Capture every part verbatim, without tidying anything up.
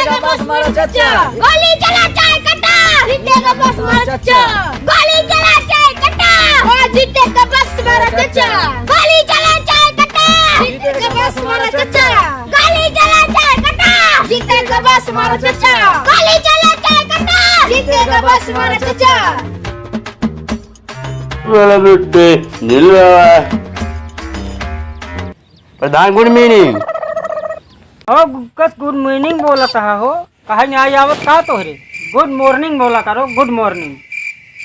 का बस मारा चाचा। गोली चला चाहे कटा, जीतेगा बस मारा चाचा। गोली चला चाहे कटा, ओ जीतेगा बस मारा चाचा। गोली चला चाहे कटा, जीतेगा बस मारा चाचा। गोली चला चाहे कटा, जीतेगा बस मारा चाचा। गोली चला चाहे कटा, जीतेगा बस मारा चाचा। वाला बेटे, नील बाबा। प्रधान, good morning। ओ, कस good morning बोलत हा हो? कहाँ नहीं आई आवत का तोहरे? Good morning बोला करो, good morning।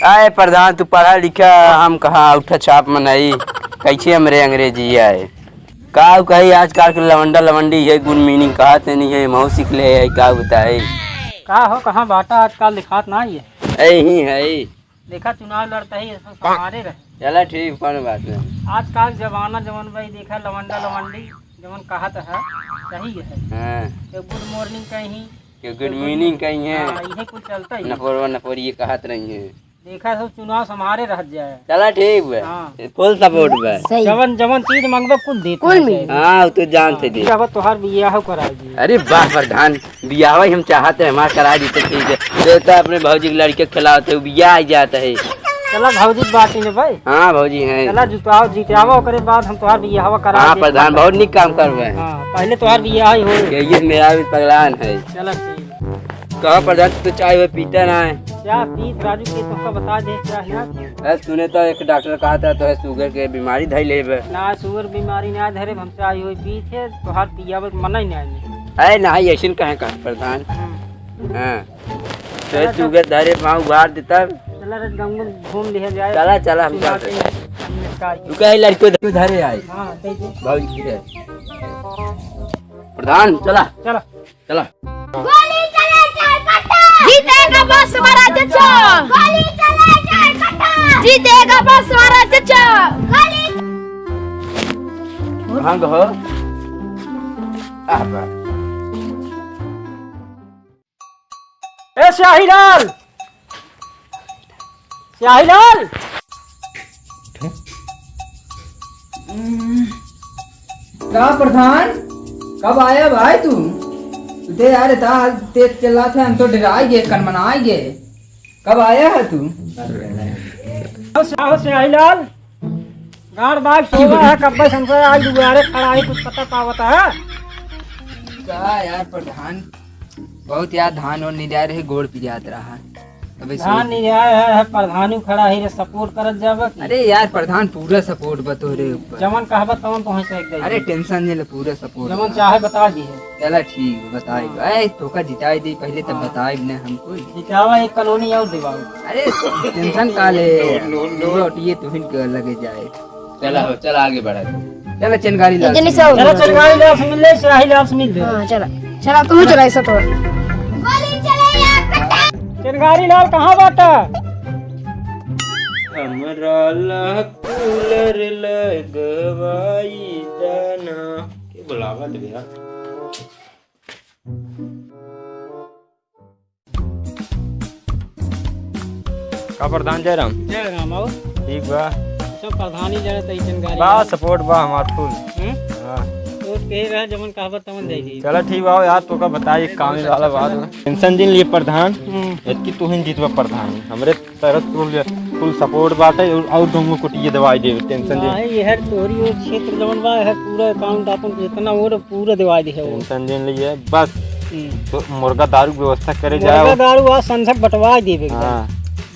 आए प्रधान, तू पढ़ा लिखा, हम कहाँ उठा छाप मनई, कैसे हमरे अंग्रेजी आए? का कही, आजकल के लवंडा लवंडी है, good morning कहत नहीं है, महू सीख ले है, का बताए? का हो, कहाँ बाटा आजकल दिखात ना है? यही है। देखा, चुनाव लड़ता ही, ऐसा संभारे रहे। चला ठीक, कौन बात है। आजकल जमाना जवन भाई, देखा, लवंडा लवंडी जवन कहत है, सही है। हाँ। तो good morning कहीं, के good morning कहीं है। हाँ, इहे कुछ चलता ही। नफरवा नफरी ये कहत रही है। देखा, सब चुनाव संभारे रह जाए। चला ठीक बा। हाँ। Full support बा। सही। जवन, जवन चीज मंगबा, कुल देत कुल है मिली। हाँ, वो तो जानते हाँ, दे। अब तोहार बियाह करा दी। अरे वाह प्रधान, बियाह ही हम चाहते हैं, हमारा करा दी तो ठीक है। देता अपने भौजी के लड़के खिलाते हो, बियाह आ जाता है। चला भौजी बाटी ने भाई। हाँ, भौजी हैं। चला जुटाओ, जिताओ, ओकरे बाद हम तोहार बियाह करा हाँ, देब। प्रधान, बहुत नीक काम करबे। हाँ, पहले तोहार बियाह ही हो। ये, ये मेरा भी पगलान है। चला ठीक। कहा प्रधान, तू चाय वो पीता ना है? क्या पीत राजू के तुमका बता दे, क्या है? अरे सुने तो एक डॉक्टर कहा था, तो है sugar के बीमारी धई लेबे। ना, sugar बीमारी ना धरे, हमसे आई हुई पीत है, तोहार पियावे के मन ही ना है। अरे ना, ऐसे कहे कहा प्रधान। हम्म। हाँ। तो है sugar धरे, माँ उघार देता। चला रे, गंगू घूम लिया जाए। चला, चला, हम चलते हैं। हमने का तू कहे लड़को धरे आए। हाँ, दे दे। भौजी के। प्रधान, चला। चला। चला। गोली चले चाहे कट्टा। जीतेगा बस हमारा चचा। गोली चले चाहे कट्टा। जीतेगा बस हमारा चचा। गोली। भांग हो। आह, बा। ए स्याहीलाल, स्याहीलाल। का प्रधान, कब आया भाई तू? तू ते यार इतना तेज चिल्लात है, हम तो डराए गए, कनमनाए गए। कब आया है तू? आओ स्या-, आओ स्याहीलाल, गाड़ बाग सोवा है, कब्बे संसा आज दुआरे खड़ा है, कुछ पता पावत है? का यार प्रधान, बहुत यार धान और निराय रहे, गोड़ पिरात रहा। अबे धान सोच। निराय है, है प्रधानी खड़ा है रे, support करत जाबे की। अरे यार प्रधान पूरा support बा तोहरे ऊपर। जवन कहबा तवन तोहे से एक दे। अरे tension नहीं ले, पूरा support जवन बा। चाहे बता दी है। चला ठीक, बताई। हाँ। ए, तोका जिताई दे पहले, तब हाँ। बताई न हमको। जितावा एक कॉलोनी और दिवाओ। अरे tension का ले? No, no, no। पूरा उठिए तुहिन के लगे जाए। चला हो, चला आगे बढ़ा। चला चनगारी लाल जल्दी से। चला चनगारी लाल से मिल ले, स्याहीलाल से मिल ले। हाँ, चला। चला, तू चला ऐसा तो। गोली चले या कट्टा। चनगारी लाल कहाँ बाटा? हमरा ला cooler लगवाई दाना। के बुलावा तो भैया। का प्रधान जयराम? जयराम, आओ। ठीक बा। सब प्रधानी लड़त है, चनगारी बा, लाल। Support बा हमार full। हम्म? हाँ। Vote के रहा, जमन कहबा तमन दे दी। चला ठीक बा यार, तोका बताई, एक काम वाला बात बा। Tension जिन लिए प्रधान, हम्म। इतकी तू ही जीतबा प्रधान। हमरे तरह full, full support बाटे और, और दोनों को टिके दवाई देवे, tension जिन। हाँ, ये हर तोहरी वो क्षेत्र जमन बा, हर पूरा account आपन जितना वो पूरा दवाई दे है वो। Tension जिन लिए, बस। हम्म। तो मुर्गा दारू की व्यवस्था करे जाए। मुर्गा दारू आज संझक बंटवा देबे एकदम। हाँ।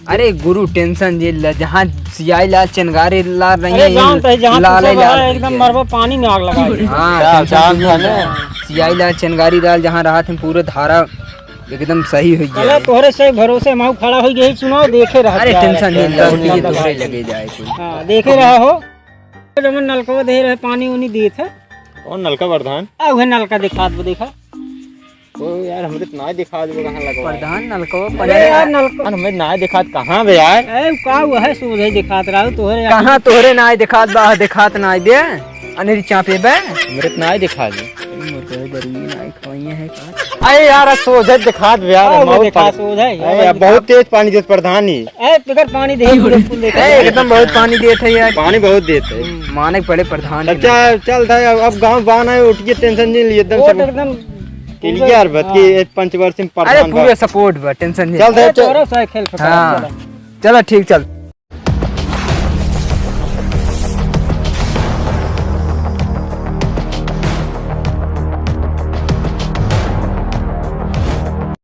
अरे गुरु tension जे ल-, जहाँ स्याहीलाल चनगारी लाल रही अरे है, ये जानत है, जहाँ लाल तू सब लाल है, रही एकदम है। मरबा पानी में आग लगा दे। हाँ, क्या tension जानत है ना? स्याहीलाल चनगारी लाल जहाँ रहत हैं, पूरे धारा एकदम सही हो गया चला, है। तोहरे से भरोसे हम खड़ा हो गए, चुनाव देखे रह अरे गया tension है। नहीं, लौटिए तोहरे लगे जाए कोई। हाँ, देखे रहा हो। जब नलकवा दे रहे, पानी उनी देत है। कौन नलका प्रधान? आ, उहे नलका दिखात बा, देखा। ओ यार, हमरे तो नाय दिखात बा, कहाँ लगवा है? प्रधान नलकवा अरे यार, नलका। अरे, हमरे नाय दिखात कहाँ बे यार? ए, का हुआ है, सोझे दिखात रहा तोहरे यार। कहाँ तोहरे नाय दिखात बा, दिखात नाय बे? अनेरी चापे बे? हमरे तो नाय दिखात बा। अरे, मोर तो बड़ी नाय खवाइए है का? अरे यार, आज सोझे दिखात बे यार, हाँ, वो बहुत दिखा, पानी। सोझे, अरे यार, बहुत तेज पानी देत प्रधानी। ए, इधर पानी दे, पूरे फूल दे। ए, एकदम बहुत पानी देत है यार। पानी बहुत देत है। माने पड़े प्रधान। अच्छा, चल था, अब, अब गाँव बान है, उठिए, tension नहीं लिए, एकदम वोट सब। एकदम ठीक है यार, बत की हाँ। एक पंचवर्षी में अरे प्रधान पूरे बा। सपोर्ट बा, टेंशन नहीं। चल दे, अरे चल। तोरा साइकिल फेंका, हाँ। चलो। चलो ठीक, चल।